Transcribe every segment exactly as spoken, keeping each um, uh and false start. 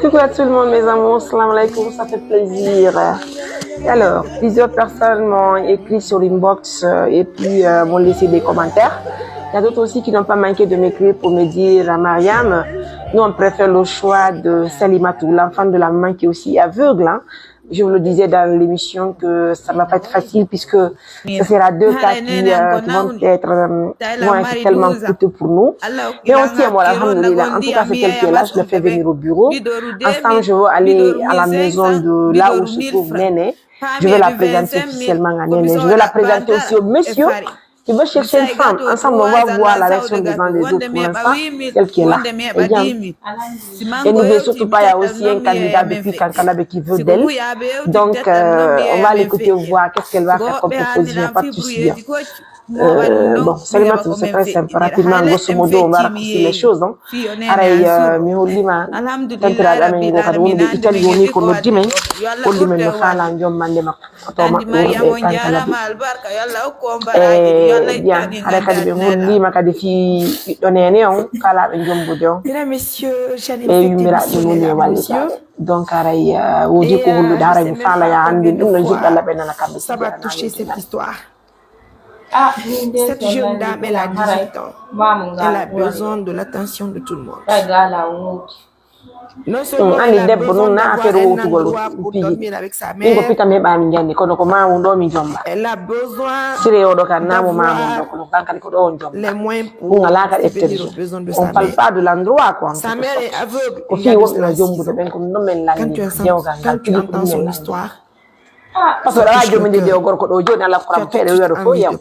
Coucou à tout le monde, mes amours, salam alaikum, ça fait plaisir. Et alors, plusieurs personnes m'ont écrit sur l'inbox euh, et puis euh, m'ont laissé des commentaires. Il y a d'autres aussi qui n'ont pas manqué de m'écrire pour me dire, Mariam, nous on préfère le choix de Salimatou, l'enfant de la maman qui est aussi aveugle. Hein. Je vous le disais dans l'émission que ça ne va pas être facile puisque ce sera deux cas qui, euh, qui vont être, euh, qui vont être tellement coûteux pour nous. Mais on tient, voilà, alhamdulillah. En tout cas, c'est tel qui est là, je le fais venir au bureau. Ensemble, je veux aller à la maison de là où se trouve Néné. Je vais la présenter officiellement à Néné. Je vais la présenter aussi au monsieur qui veut chercher une femme. Ensemble, on va voir la réaction des uns des autres pour l'instant, celle qui est là. Eh bien, et n'oubliez surtout pas, il y a aussi un candidat depuis Kankalabe qui veut d'elle. Donc, euh, on va l'écouter voir qu'est-ce qu'elle va faire comme proposition, pas de souci. Euh, bon, Salimata, c'est très simple. Rapidement, grosso modo, on va raccourcir les choses. Hein. Aray, euh, mi hollima tantiraaɓe amen ngo kadi wonɓe Italie woni ko noddi men, holli men no faala jommande makko. Oto maɓɓe wuro ɓe Kankalabe. Eh, bien, haɗa kadi ɓe hollima kadi fii ɓiɗɗo neene on, faalaaɓe jombude on. Ɓe yummiraaɓe mum woni e wallitaaɓe. Donc, aray, eh, woodi ko hollude, haray mi faala ya anndi ɗum no jiɗɗo Allah ɓe nana kamɓe sigi. Cette jeune dame, elle a dix-huit ans. Elle a besoin de l'attention de tout le monde. Ɗum anndi debbo nun na affaire wowtugol piiji. Ɗum ko pitam heɓaami njanni, kono ko maamu ɗo mi jomba. Sire oɗo kan namo maamu ɗo, kono kan kadi ko ɗo on jomba. Ɗum alaa ka ƴettorde. On parle pas de l'endroit quoi, en quelque sorte. Ko fii woɓɓe no jombude ɓen, ko ɗum ɗon men lanndi. Dewgal ngal tigi ko ɗum men lanndi. Parce que ɗo a jominde de o gorko ɗo jooni, Allah ko ram feere wiya ɗo fof yaw.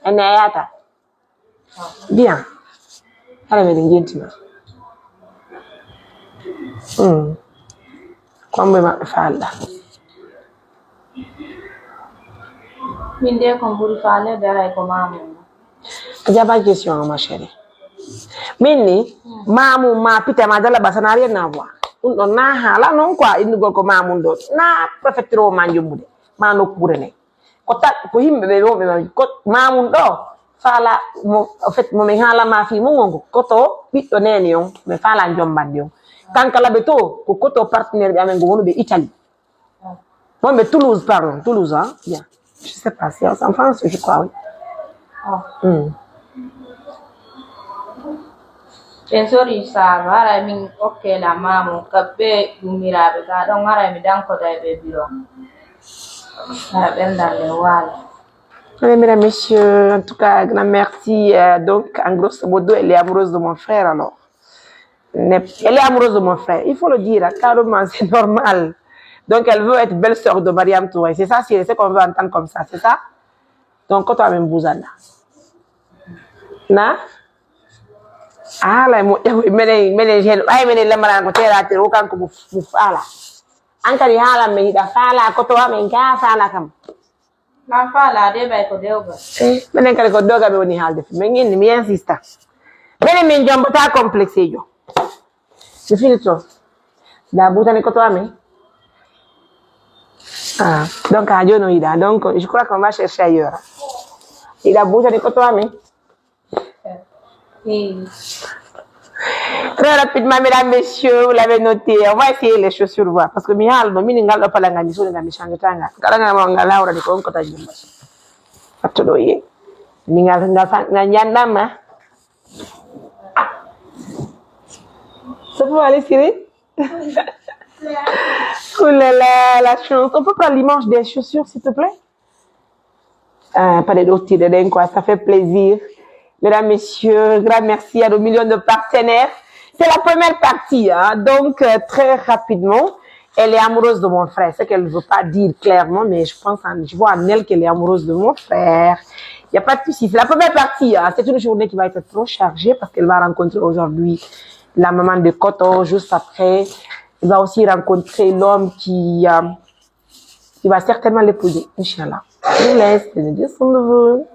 Ene a yaata. Bien. Hara meɗen jentina. Hmm. Ko ambo e maɓɓe faalɗa. Min de ko mburi faale daray ko mamu. A jaɓa question ma chérie. Min ni, mamu ma pita ma dala ba ça n'a rien à voir. Ɗum ɗon na haala non quoi, innugol ko mamun ɗo. Na préfecture o ma jumbude. Ma nokkuure ne. Ko ta-, ko yimɓe ɓe wonɓe ma, ko mamun ɗo. Faala mo, en fait, mo min haala ma fii mun on ko, ko to ɓiɗɗo neene on, mi faala jombande on. Kankalabe to, ko, ko to partenaire ɓe amen go wonuɓe Italie. Wonɓe Toulouse, pardon, Toulouse, hein? Bien. Je sais pas, c'est en France, je crois, oui. Hmm. Ɓen sori saaba, haray min okke la maamu, ka ɓe yummiraaɓe ka ɗon, haray mi dankoday ɓe biro. Hara ɓen dan ɓe waala. Madame, mesdames, messieurs, en tout cas, grand merci. Euh, donc, en grosso modo, elle est amoureuse de mon frère, alors. Ne-, elle est amoureuse de mon frère. Il faut le dire, hein, carrément, c'est normal. Donc, elle veut être belle-sœur de Mariam Touré. C'est ça, c'est ce qu'on veut entendre comme ça, c'est ça? Donc, quand on a même bouzana. Na? Ala mo, menen, menen, ay, menen, lamaran ko tera, tera, o kanko mo, mo fala. An kadi haala men hiɗa faala ko to amen ka faala kam. Na faala de ɓay ko dewgal. Eh, menen kadi ko dewgal ɓe woni haalde. Men inni mi insista. Menen min jombata complexejo. Mi fini to. Da butani ko to amen. Ah, donc a jono ida. Donc je crois qu'on va chercher ailleurs. Ida butani ko to amen. Très rapidement, mesdames, messieurs, vous l'avez noté, on va essayer les chaussures voir. Parce que mi haalno, mini ngal ɗo pala ngal, mi soni ngal, mi change ta ngal. Kala ngal mo ngal lawra ni ko on ko tan jumma. Fatto ɗo ye. Mi ngal, ngal fa-, ngal ñandama. C'est pour aller tirer. Oh là là, la chance. On peut prendre l'image des chaussures, s'il te plaît? Ah, pas de doute, de quoi, ça fait plaisir. Mesdames, messieurs, grand merci à nos millions de partenaires. C'est la première partie, hein. Donc, euh, très rapidement, elle est amoureuse de mon frère. Ce qu'elle ne veut pas dire clairement, mais je pense, en- je vois en elle qu'elle est amoureuse de mon frère. Il n'y a pas de souci. C'est la première partie, hein. C'est une journée qui va être trop chargée parce qu'elle va rencontrer aujourd'hui la maman de Koto. Juste après, elle va aussi rencontrer l'homme qui, euh, qui va certainement l'épouser, Inch'Allah. Je vous laisse, prenez bien soin de vous.